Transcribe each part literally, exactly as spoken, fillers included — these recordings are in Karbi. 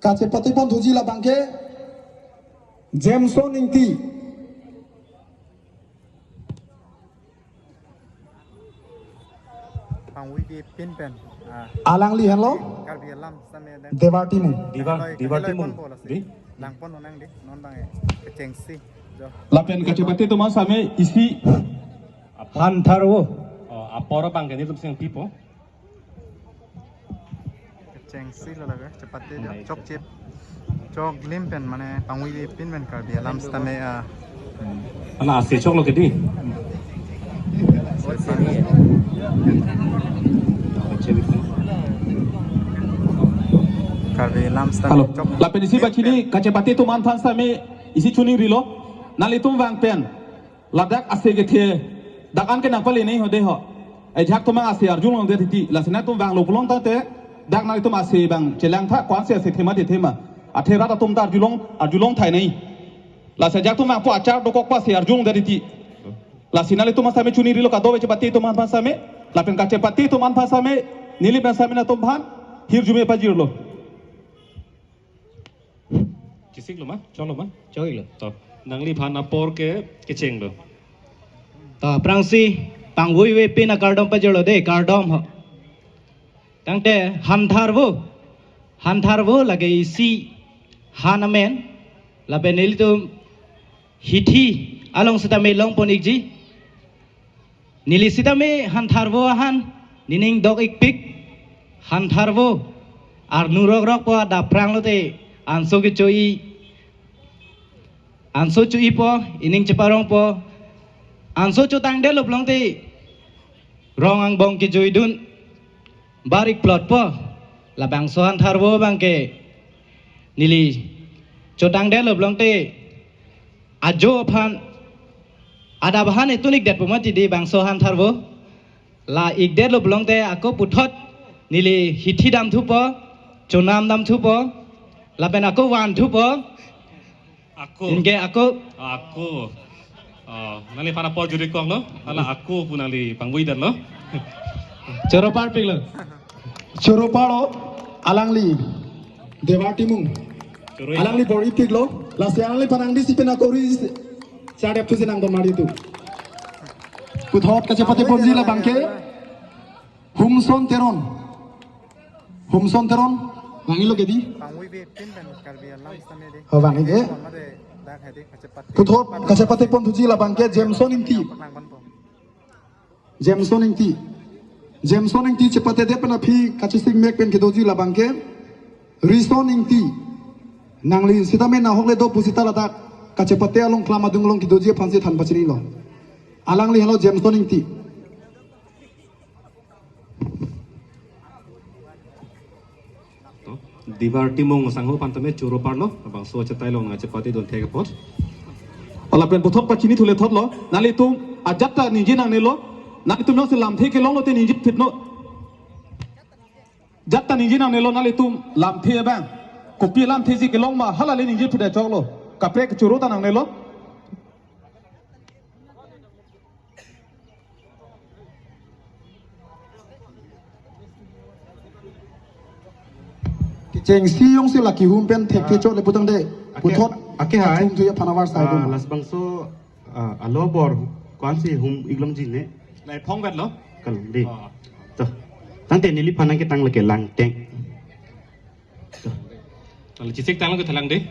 Kachepate pon thuji labangke Jameson Ingti. Pangwi di pin pen. Ah, alangli henlo Karbi alam same dan Devar Timung. Diva, Diva Timung. Di? Langpon onang di, non bang eh, kechengsi. Jo. Lapen kachepate atum an same isi Hantharvo. Oh, apor abang ke nelitum seng pipo. Kechengsi lo lage, chepate dia, chokchip. Choklim pen mane pangwi di pin pen Karbi alam sitame, ah. Ala ase choklo ke di. Karbi alam sitame. Halo. Chok. Lapen isi bachini kachepate atum an aphan sitame isi choningri lo. Nanglitum vang pen. Ladak ase kethe, dak an ke nangpale nei ho de ho. Ajahak atum ase arjulongdet titi, lasi nangtum vanglo pulote, dak nangtum ase bang chelang tha, ko-ansi ase thema de thema. Athe rat atum ta arjulong, arjulong thai nei. Lasi ajahak atum vangpo achar dokok pa ase arjulongdet titi. Lasi nanglitum sitame choningri lo kadokave chepate atum aphan sitame, lapen kachepate atum aphan sitame, neli pen sitame nangtum aphan, hirjume pajirlo. Chesik lo ma? Choklo ma? Choklo. To, nangliphan apor ke kecheng lo. To, aphrangsi pangwi ve pin akardom pajirlo de, kardom ho. Tangte Hantharvo. Hantharvo lake isi han amen. Lapen nelitum hithi along sitame longpon ikji. Neli sitame Hantharvo ahan, nening dok ikpik, Hantharvo, arnu rokrok po adap phrang lote, anso kecho-i, anso cho-ipo, ining cheparongpo, anso chotangdetlo pulote, rong angbong kejoidun, bar ikplotpo, labangso Hantharvo abangke, neli chotangdetlo pulote, ajo aphan, adap ahan etun ikdetpo mati di bangso Hantharvo. La ikdetlo pulote ako puthot neli hithi damthupo, chonam damthupo, lapen ako vanthupo. Ako. Anke ako. Ako. Oh, nangliphan apor juri koklo, hala ako pu nangli pangwi detlo. Choro parpiklo. Choro paro alangli Devar Timung. Choro. Alangli bor-ipiklo. Lasi alangliphan angdisi pen ako ri chadep thusi nangdon mari tu. Puthot kachepate ponji labangke Humson Teron. Humson Teron. Vangilo ke di? Pangwi ve pin pen Karbi alam sitame di. Oh, vangi ke? Mama de dak hadi kachepate. Puthot kachepate pon thuji labangke Jameson Ingti. Paklang pon po. Jameson Ingti. Jameson Ingti chepatedet pen aphi kachesik mek pen kedoji labangke Rison Ingti. Nangli sitame nahokle do pusita ladak kachepate along klam adung along kedoji aphansi than pachinilo. Alangli henlo Jameson Ingti. To, Divar Timung sangho aphan tame choro parlo, labangso achetai along nangchepate dun thek apot. Lapen puthot pachini thule thotlo, nanglitum ajat ta ningje nangnelo, nanglitum jongsi lamthe kelong lote ningje phitno. Jat ta ningje nangnelo nanglitum lamthe abang. Kopi lamthe si kelong ma hala le ningje phit choklo. Kaprek choro ta nangnelo. Kechengsi jongsi lake hum pen thekthe chot le putangte. Ake, puthot ake hai. Achung tu ya phanawar sai. Ah, dum. Lasi bangso, ah, alo bor ko-ansi hum iklongji ne. Lai phong vetlo. Kal di. Ah. To. Tangte neliphan nangketang lake Langteng. Nangli chesik tanglo ke thelang de.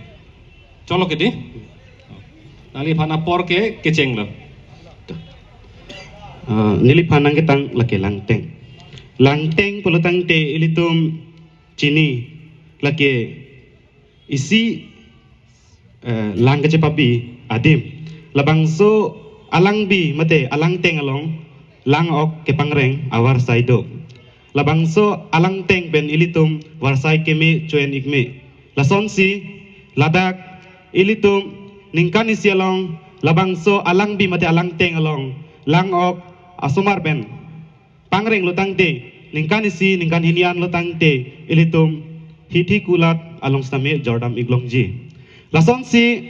Choklo ke di. Nangliphan apor ke kechenglo. Ah, neliphan nangketang lake Langteng. Langteng pulo tangte ilitum chini lake isi, eh, lang kachepabi adim. Labangso alangbi mate alangteng along lang-ok kepangreng avarsai do. Labangso alangteng pen ilitum varsai keme cho-en ikme. Lasonsi ladak ilitum ningkan isi along labangso alangbi mate alangteng along lang-ok asomar pen pangrenglo tangte, ningkan isi, ningkan hini anlo tangte, ilitum hithi kulat along sitame jordam iklongji. Lasonsi,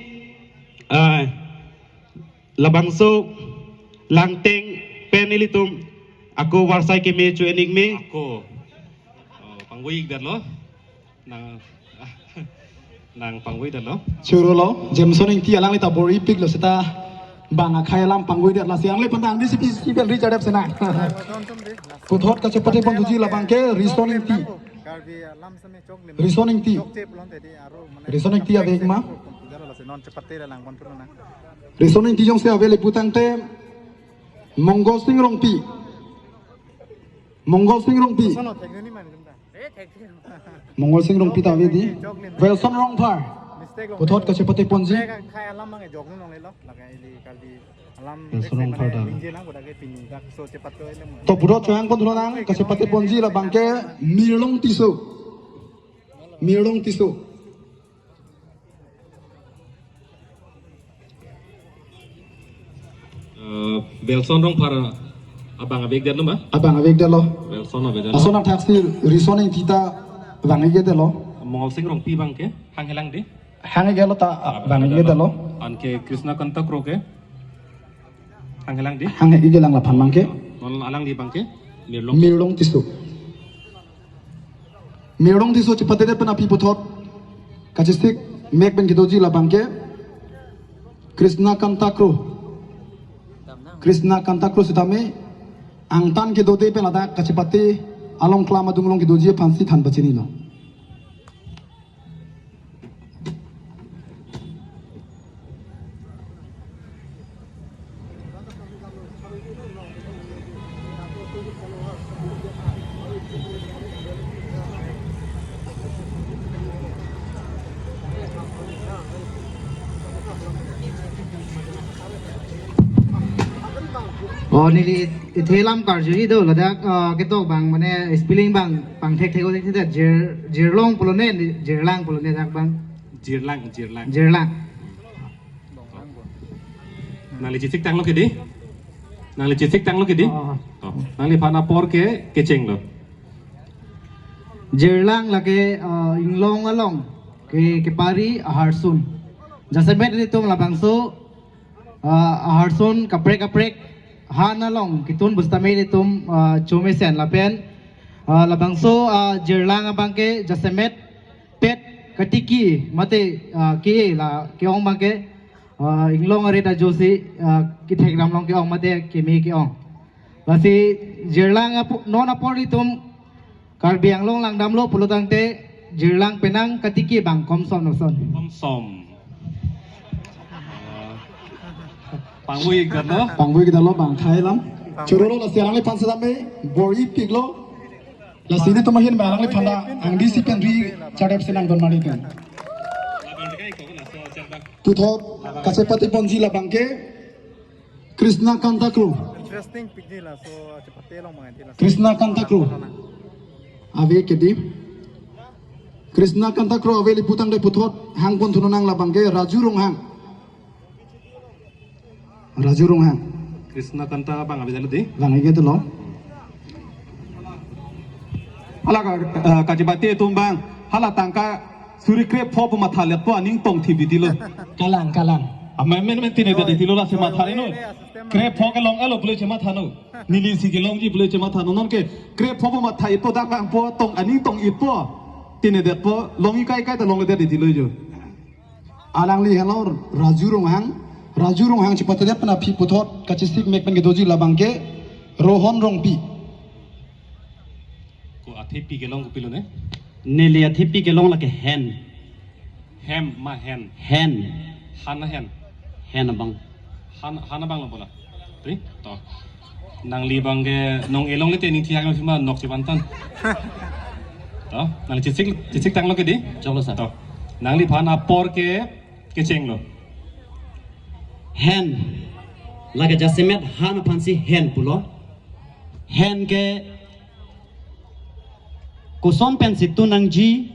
ah, labangso Langteng pen ilitum ako varsai keme cho-en ikme. Ako. Oh, pangwi ikdetlo. Nang nang pangvoidetlo. Chorolo, Jameson Ingti alangli ta bor-ipiklo seta bang akhei alam pangvoidet lasi alangli pantang di C P C P L Richard F Sena. Puthot kachepate ponji labang ke Rison Ingti. Rison Ingti. Rison Ingti ave ma? Rison Ingti jongsi ave lapu tangte Mongol Sing Rongpi. Mongol Sing Rongpi. Mongol Sing Rongpi ta ave di. Wilson Rongphar. Puthot kachepate ponji. Wilson Rongphar ta ave. To puthot chehang pon thunang kachepate ponji labang ke Mirlong Tisso. Mirlong Tisso. Eh, Wilson Rongphar abang avekdetlo ma? Abang avekdetlo. Wilson avekdetlo. Lason athaksi Rison Ingti ta vang-ikdetlo. Mongol Sing Rongpi abang ke hanghelang di? Hang-iklo ta vang-ikdetlo. Anke Krishna Kanta Kro ke hanghelang di? Hang-iklang laphan abang ke. Non alangli abang ke Mirlong. Mirlong Tisso. Mirlong Tisso chepatedet pen aphi puthot kachesik mek pen kedoji labang ke Krishna Kanta Kro. Krishna Kanta Kro sitame angtan kedode pen ladak kachepate along klam adung along kedoji aphansi than pachinilo. Oh, neli ithelam karjuji do ladak, ah, ketok abang mane spelling abang pangthekthek o thekthek, Jir, Jirlong pulo ne, Jirlang pulo ne dak abang. Jirlang, Jirlang. Jirlang. Nangli chesik tanglo ke di? Nangli chesik tanglo ke di? Oh. Oh, nangliphan apor ke kechenglo. Jirlang lake, ah, inglong along ke, kepari aharsun. Jasemet ilitum labangso, ah, aharsun kaprek kaprek han along ketun pusitame ilitum, ah, chomesen lapen, ah, labangso, ah, Jirlang abang ke jasemet pet katiki mate, ah, ke la ke-ong abang ke, ah, inglong arit ajosi, ah, kethek ram along ke-ong mate keme ke-ong. Lasi Jirlang apo-, non apor ilitum Karbi Anglong langdamlo pulo tangte Jirlang penang katiki abang komsom noson. Komsom. Pangvoi-ikdetlo. Pangvoi-ikdetlo bang akhei alam. Chorolo lasi alangliphan sitame bor-ipiklo. Lasi ilitum ahin abang alangliphan ta angdi si pen Richard F Sena nangdon mari pen. Puthot kachepate ponji labang ke Krishna Kanta Kro. Interesting pikji laso chepate long mangai di laso. Krishna Kanta Kro. Ave ke di. Krishna Kanta Kro ave lapu tangte puthot hang pon thunang labang ke Raju Ronghang. Raju Ronghang. Krishna Kanta abang ave dalo di? Abang ave dalo. Hala ka, eh, kachepate atum abang, hala tangka suri krepho pu mathaletpo aning tongthip di tilo. Kalang, kalang. Amen, men, men tine dati tilo lasi matha ri no. Krepho kelong-etlo pulo chematha no. Neli si kelongji pulo chematha no. Non ke krepho pu matha-ikpo dak abangpo tong aning tong-ikpo. Tine detpo long-ik kai kai ta longledet di tilo jo. Alangli henlo Raju Ronghang, Raju Ronghang chepatedet pen aphi puthot kachesik mek pen kedoji labang ke Rohon Rongpi. Ko athepi kelong kopilo ne? Neli athepi kelong lake hen. Hem ma hen? Hen. Han na hen? Hen abang. Han, han abang lo bola. Tri, to. Nangli abang ke nong-e longle te ning thihak lo sima nok chevan tan. To, nangli chesik, chesik tanglo ke di? Choklo sir. To. Nangliphan apor ke kechenglo. Hen. Lake jasemet han aphansi hen pulo. Hen ke koson pensi tun nangji,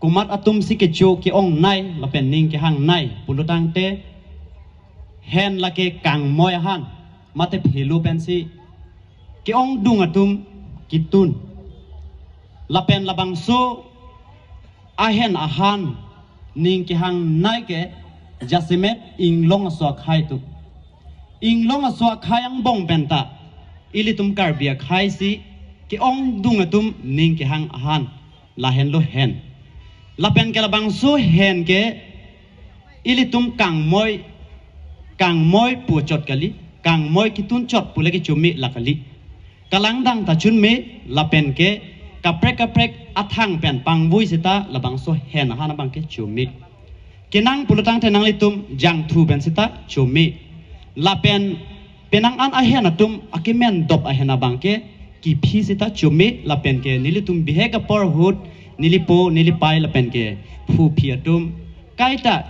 komat atumsi kecho ke-ongnei lapen ning kehangnei pulo tangte, hen lake kangmoi ahan mate phelo pensi ke-ongdung atum ketun. Lapen labangso ahen ahan ning kehangnei ke jasemet inglong aso akhei atum. Inglong aso akhei angbong penta ilitum Karbi akhei si ke-ongdung atum ning kehang ahan. Lahenlo hen. Lapen ke labangso hen ke ilitum kangmoi, kangmoi pu chot kali, kangmoi kitun chot pule ke chome la kali. Kalangdang ta chome lapen ke kaprek kaprek athang pen pangvoi seta labangso hen ahan abang ke chome. Kenang pulotangte nanglitum jangthu pen seta chome. Lapen penang an ahen atum akemen dop ahen abang ke kiphi seta chome lapen ke nelitum bihek apor ahut nelipo nelipei lapen ke phuphi atum kaita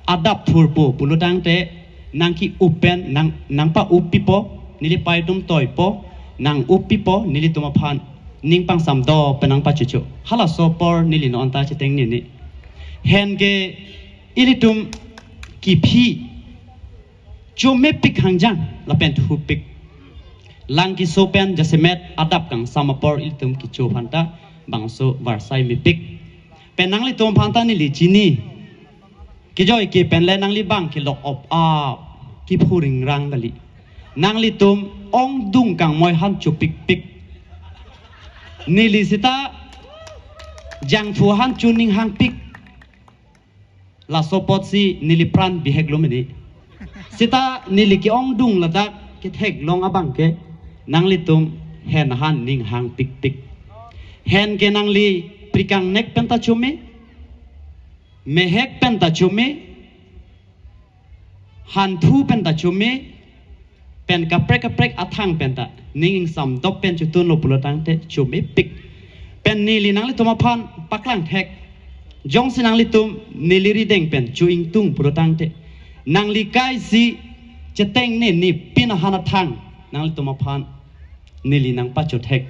adap thurpo pulotangte nangke-up pen nang nangpa-up pipo, nelipei atum toipo, nang-up pipo, nelitum aphan ning pangsam do pen nangpachocho. Halaso apor neli non ta cheteng nini. Hen ke ilitum kiphi chomepik hangjang lapen thupik. Lang keso pen jasemet adap kangsam apor ilitum kecho aphanta bangso varsai mepik. Pen nanglitum aphanta neli chini. Kejoi ke pen le nangli bang kelok op a kiphu ringrang kali. Nanglitum ongdung kangmoi han chopikpik. Neli seta jangthu han chuning hangpik. Laso apotsi neli pran bihek lo mene. Seta neli ke-ongdung ladak ketheklong abang ke nanglitum hen ahan ning hangpikpik. Hen ke nangli prikangnek pen ta chome, mehek pen ta chome, hanthu pen ta chome, pen kaprek kaprek athang pen ta ning ingsam dop pen chutunlo pulotangte chomepik. Pen neli nanglitum aphan paklang thek. Jongsi nanglitum neli rideng pen chu-ingtung pulotangte nangli kaisi cheteng ne ne pin ahan athang nanglitum aphan neli nangpacho thek.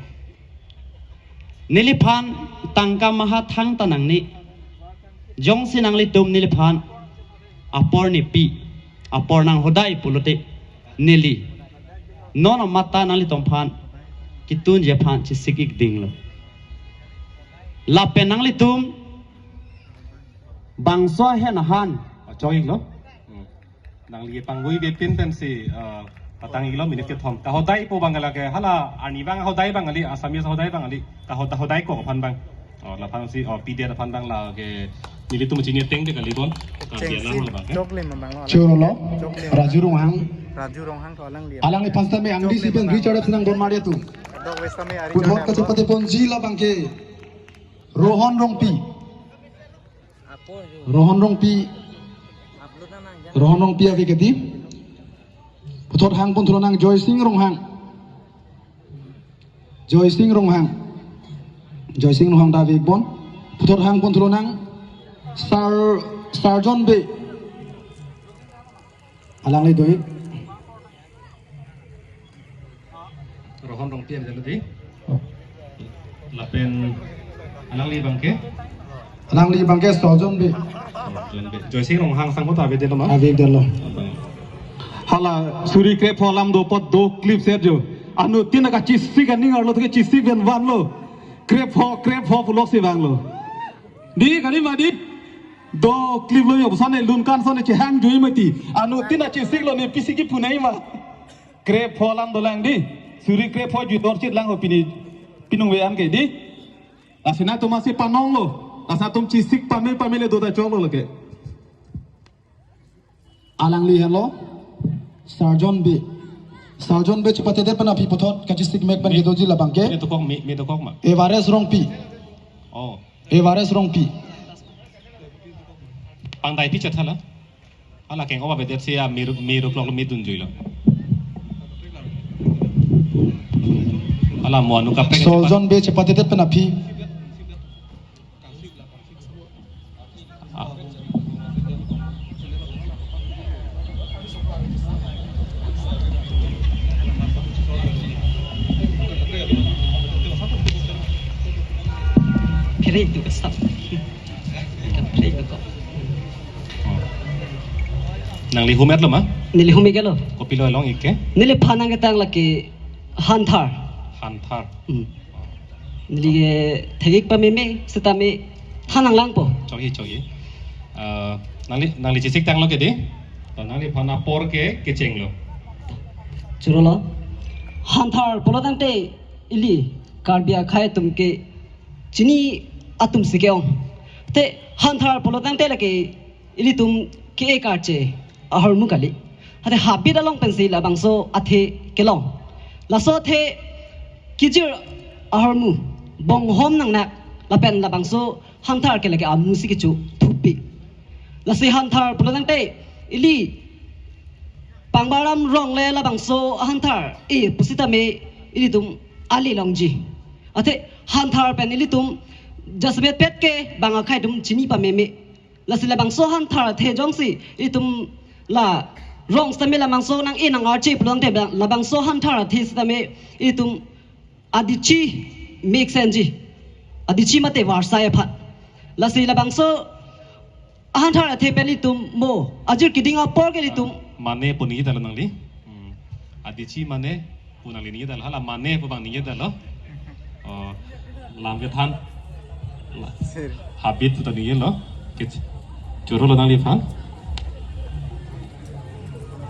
Neliphan tangka maha thangta nangne. Jongsi nanglitum neliphan apor nepi, apor nanghodai pulote neli non amat ta nanglitum aphan kitunji aphan chesik-ik dinglo. Lapen nanglitum bangso ahen ahan achok-iklo. Hmm. Nangli pangvoi vepin pensi, eh, patang-iklo minute kethom. Kahodaipo abang lake, hala arni abang hodai abang kali, Assamese hodai abang kali. Kahoda-, hodai kok aphan abang. Oh, laphan si, oh, P D R aphan abang lake nelitum chini ateng de kali bon. Karbi Anglong abang, eh. Choklim abang lo. Chorolo. Choklim. Raju Ronghang. Raju Ronghang to alangli. Alangliphan sitame angdi si pen Richard epsinang don Maria tu. Dok wesame ari. Puthot chonam lo. Kachepateponji labang ke Rohon Rongpi. Rohon Rongpi. Rohon Rongpi ave kedi. Puthot hangpon thulonang Joysing Ronghang. Joysing Ronghang. Joysing Ronghang ta ave-ik bon. Puthot hangpon thulonang Sar, Sarjon Bey. Alangli do-ik. Rohon Rongpi ave delo di. Oh. Lapen alangli abang ke? Alangli abang ke Sarjon Bey. Sarjon Bey. Joysing Ronghang sangpo ta ave delo ma? Ave delo. Abang. Hala suri krepho alam do apot do clip set jo. Anuttin kachesik aning arlo ke chesik pen vanlo. Krepho, krepho puloksi vanglo. Di kali ma di. Do clip lo jo, sone lun kan sone chehang jui mati. Anuttin chesiklo ne pisi kipu nangji ma. Krepho alam dolang di. Suri krepho jui dorchit lang ho pini pinung ve-an ke di. Lasi nangtum masi panonglo. Lasi nangtum chesik pame pame le do ta choklo lake. Alangli henlo. Sarjon Bey. Sarjon Bey chepatedet pen aphi puthot kachesik mek pen kedoji labang ke. Me dokok, me, me dokok ma? Everest Rongpi. Oh. Everest Rongpi. Pangdai pi chet hala. Hala keng-o avedet si a miru, miru klok lo midun juilo. Hala mo anu kaprek. Sarjon Bey chepatedet pen aphi. Ah. Phere itu ke stop. Phere itu kok. Nangli hum-etlo ma? Neli hum-iklo. Kopilo along-ik ke? Neliphan nangketang lake Hanthar. Hanthar. Hmm. Neli ke thek-ik pameme setame than nanglangpo. Chokji, chokji. Eh, nangli, nangli chesik tanglo ke di? To nangliphan apor ke kechenglo. Chorolo. Hanthar pulotangte ili Karbi akhei atum ke chini atum si ke-ong. Te Hanthar pulo tangte lake ilitum ke-e karche ahormu kali. Ate habit along pensi labangso athe kelong. Laso athe kijir ahormu bonghom nangnak lapen labangso Hanthar ke lake amu si kecho thupi. Lasi Hanthar pulo tangte ili Pangbaram Rongle labangso Hanthar e pusitame ilitum ali longji. Ate Hanthar pen ilitum jasemet pet ke bang akhei atum chini pameme. Lasi labangso Hanthar athe jongsi ilitum la rong sitame labangso nang-e nang-arche pulo tangte bang-, labangso Hanthar athe sitame ilitum adichi meksenji. Adichi mate varsai aphan. Lasi labangso Hanthar athe pen ilitum mo ajir keding apor ke ilitum. Mane pu ningje detlo nangli. Hmm. Adichi mane pu nangli ningje detlo. Hala mane pu bang ningje detlo. Oh, lam kethan. La-, Sir. Habit pu ta ningjelo. Kech-, chorolo nangliphan.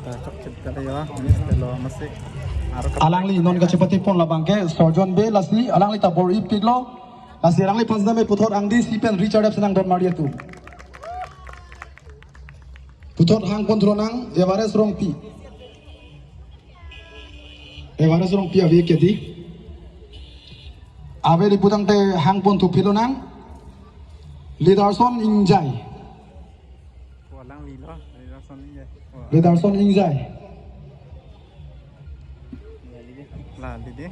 Ta kap chit kali ya, miss lo masih. Aro kap- Alangli non kachepate pon labang ke Sorjon Bey, lasi alangli ta bor-ipiklo. Lasi alangliphan sitame puthot angdeng isi pen Richard F senang don mari atum. Puthot hang pon thulonang Everest Rongpi. Everest Rongpi ave ke di. Ave di pu tangte hang pon thu philonang. Liderson Ingjai. Oh, alanglilo, Liderson Ingjai. Oh. Liderson Ingjai. La, didi.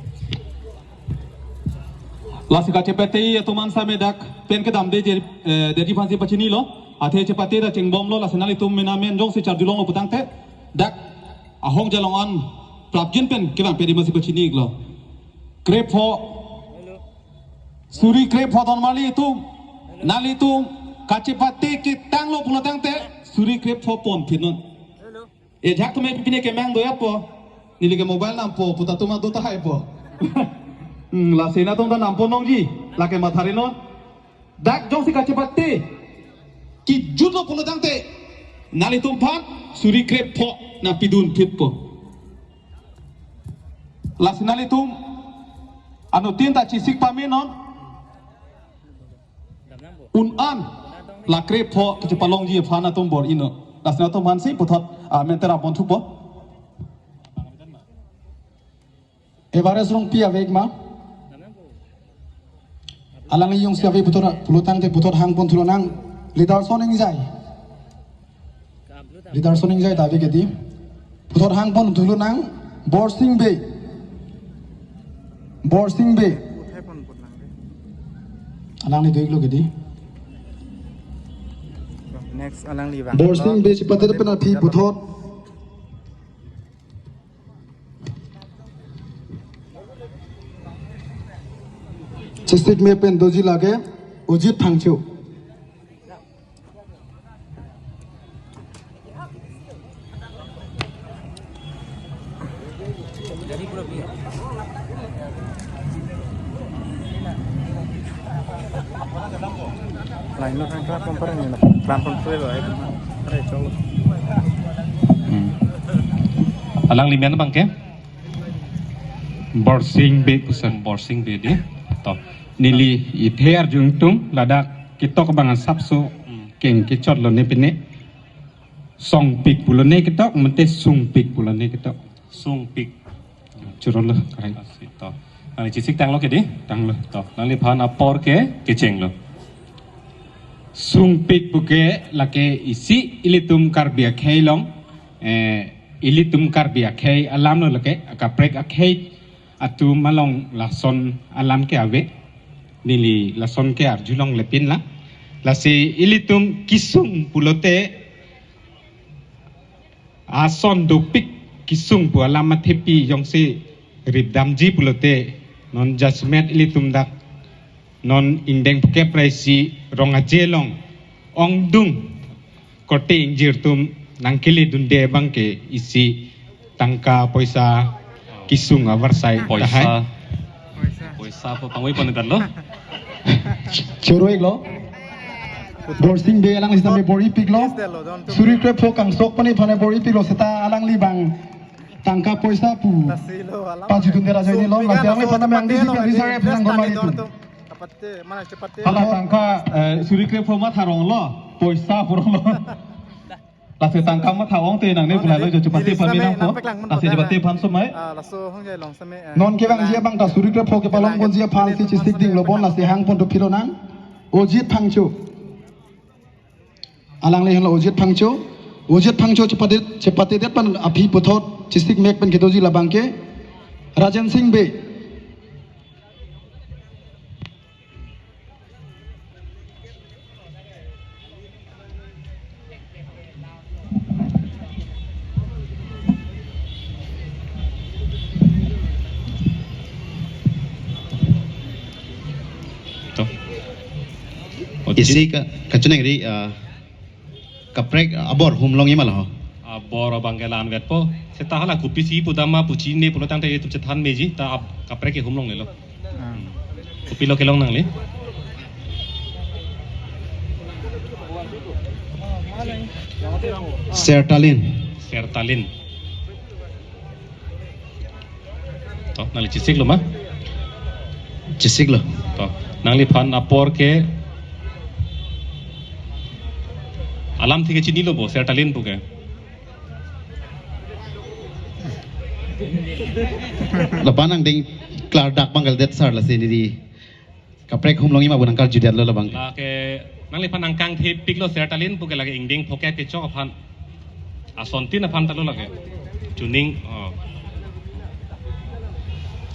Lasi kachepate atum an sitame dak pen kedamde je, eh, derji aphansi pachinilo. Athe chepate ta chengbomlo, lasi nanglitum mena men jongsi charjulonglo pu tangte dak ahok jalong an prapjin pen kevang pedi masi pachini-iklo. Krepho. Suri krepho don mali atum. Nanglitum kachepate ketanglo pulo tangte suri krepho pon phinon. E jak tume pine kemang do ya po. Neli ke mobile nampo puta tuma do tahai po. Hmm, lasi nangtum ta nampo nangji. Lake mathari non. Dak jongsi kachepate kijutlo pulo tangte nanglitum aphan suri krepho nangpidun phitpo. Lasi nanglitum anuttin ta chesik pamenon. Un-an la krepho kachepalongji aphan nangtum bor-inon. Lasi nangtum aphansi puthot, ah, menter apon thupo. Everest Rongpi ave ma? Alangli jongsi ave puthot, pulo tangte puthot hang pon thulonang Liderson Ingjai. Liderson Ingjai ta ave ke di. Puthot hang pon thulonang Borsing Bey. Borsing Bey. Alangli do-iklo ke di. Next alangli bang. Borsing Bey chepate pen aphi puthot. Chesik me pen doji lake Ujit Phangcho. Line lo kan kram pon pareng ni, kram pon pre lo, eh, kram pon pre lo. Hmm. Alangli men abang ke? Borsing Bey puson. Borsing Bey di. To. Neli ithe arjung tung ladak ketok abang asapso. Hmm. Keng kechotlo ne pine. Songpik pulo ne ketok, mate Sungpik pulo ne ketok. Sungpik. Chorolo, karai. Lasi to. Nangli chesik tanglo ke di? Tanglo. To, nangliphan apor ke kechenglo. Sungpik puke lake isi ilitum Karbi akhei along, eh, ilitum Karbi akhei alamlo lake, akaprek akhei atum along lason alam ke ave. Neli lason ke arjulongle pinlang. Lasi ilitum kesung pulote ason dopik kesung pu alam athepi jongsi ripdamji pulote non jasemet ilitum dak non ingdeng phukep ra isi rong aje along ongdung korte ingjir atum nangkele dunde abang ke isi tangka poisa kesung avarsai. Poisa. Tahai. Poisa po pangwi pon detlo. Choro-iklo. Borsing Bey alangli sitame bor-ipiklo. Suri krepho kangsok pani phane bor-ipiklo seta alangli bang tangka poisa pu pajudunde ra ajoinelo. Lasi alangliphan sitame angdeng isi pen Richard F senang don mari atum. Pate, mana chepate. Hala tangka, eh, suri krepho matha ronglo, poisa pu ronglo. Lasi tangka matha ong te nangne pulai lo jo chepate pami nangpo. Lasi chepate aphan somai. Ah, laso hongje long same, eh, non kevangji abang ta suri krepho kepalongponji aphansi chesik dinglo bon lasi hangpon dopik lonang. Ojit Phangcho. Alangli henlo Ojit Phangcho. Ojit Phangcho chepate, chepatedet pen aphi puthot chesik mek pen kedoji labang ke Rajen Sing Bey. To. Isi ka, kachenangri, ah, kaprek abor humlongji ma lo ho? Abor abang ke la-anvetpo. Seta hala kopisi pudam ma pu chinine pulo tangte itum chethan meji ta ab-, kaprek ke humlonglelo. Ah. Kopilo kelong nangli? Sertalin. Sertalin. To, nangli chesiklo ma? Chesiklo. To, nangliphan apor ke alamthe ke chinilo bo, Sertalin pu ke? Lapu nangding klardak abang kaldet sar lasi neli kaprek humlongji ma pu nangkarjudetlo labang. Lake nangliphan nangkangthepiklo Sertalin pu ke lake ingdeng phokep kechok aphan. Asontin aphan ta lo lake. Chuning, oh.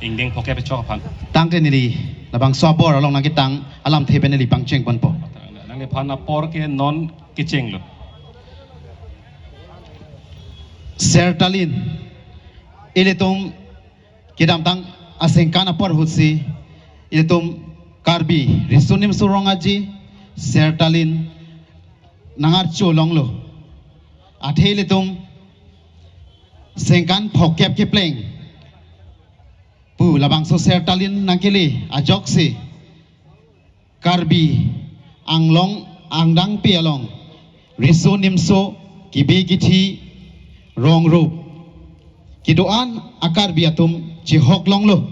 Ingdeng phokep kechok aphan. Tangte neli labangso abor along nangkethan alamthe pen neli pangchengponpo. Nangliphan apor ke non kechenglo. Sertalin. Ilitum kedamtang aningkan apor ahutsi ilitum Karbi Riso Nimso Rong Aje Sertalin nangarcho longlo. Athe ilitum aningkan phokep kepleng pu labangso Sertalin nangkele ajoksi Karbi Anglong angdengpi along riso nimso kibi kithi rong rup kedo-an a-Karbi atum chihok longlo.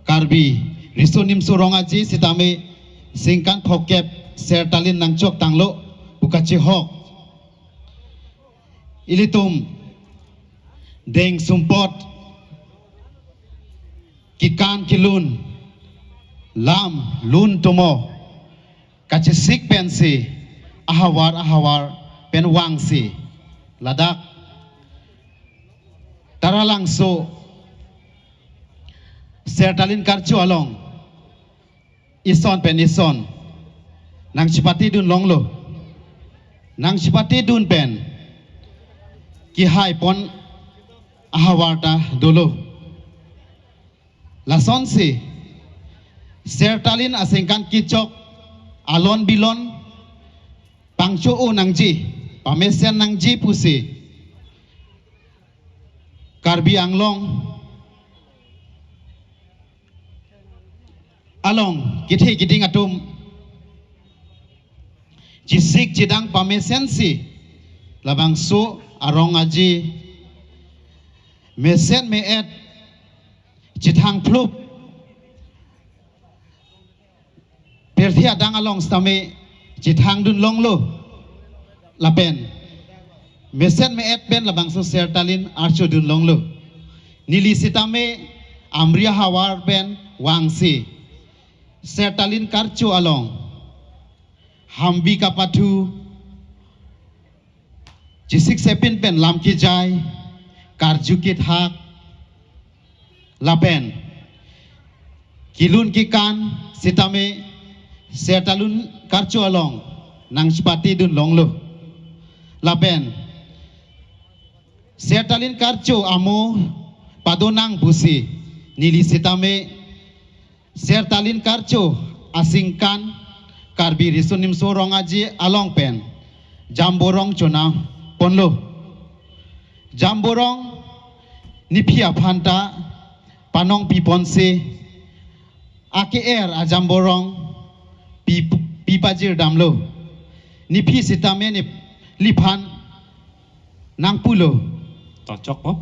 Karbi Riso Nimso Rong Aje sitame aningkan phokep Sertalin nangchoktanglo pu kachihok. Ilitum deng sumpot, kekan kelun, lam lun tomo kachesik pensi ahavar ahavar pen vangsi ladak Taralangso Sertalin karcho along ison pen ison nangchepatedun longlo. Nangchepatedun pen kehaipon ahavar ta dolo. Lasonsi Sertalin aningkan kechok alon bilon pangcho-o nangji, pamesen nangji pusi Karbi Anglong along kethe keding atum chesik chedang pamesensi labangso arong aje mesen me-et chethang phlup pirthe adang along sitame chethangdun longlo. Lapen mesen me-et pen labangso Sertalin archodun longlo. Neli sitame Amri ahavar pen vangsi Sertalin karcho along hambi kapathu, chesik sepin pen lam kejai, karju kethak, lapen kelun kekan sitame Sertalin karcho along nangchepatedun longlo. Lapen Sertalin karcho amo padonang pusi neli sitame Sertalin karcho aningkan Karbi Riso Nimso Rong Aje along pen jamborong chonam ponlo. Jamborong nephi aphan ta panong piponsi ake-er ajamborong pi, pi pajir damlo. Nephi sitame neliphan nangpulo. To chokpo.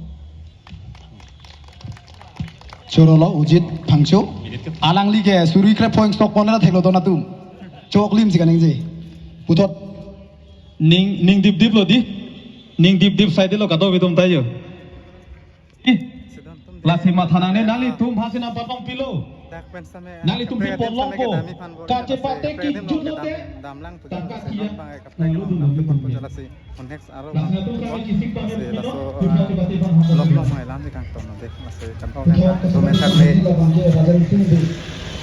Chorolo Ujit Phangcho. Alangli ke suri krepho ingsok pon ra theklo don atum. Choklim si kaningje. Puthot. Ning, ning dipdiplo di. Ning dipdip saidelo kadokave atum ta jo. Ih. Lasi matha nangne nanglitum hasin apapang pilo. Nanglitum pi polong ko. Kachepatek ke jutlo te. Tangka kiya. Nanglitum. Lasi atum kami kisik pamir pilo. Lasi laso, ah, lok long mai lam di kangton de. Lasi kan pau na. Tumen kan le.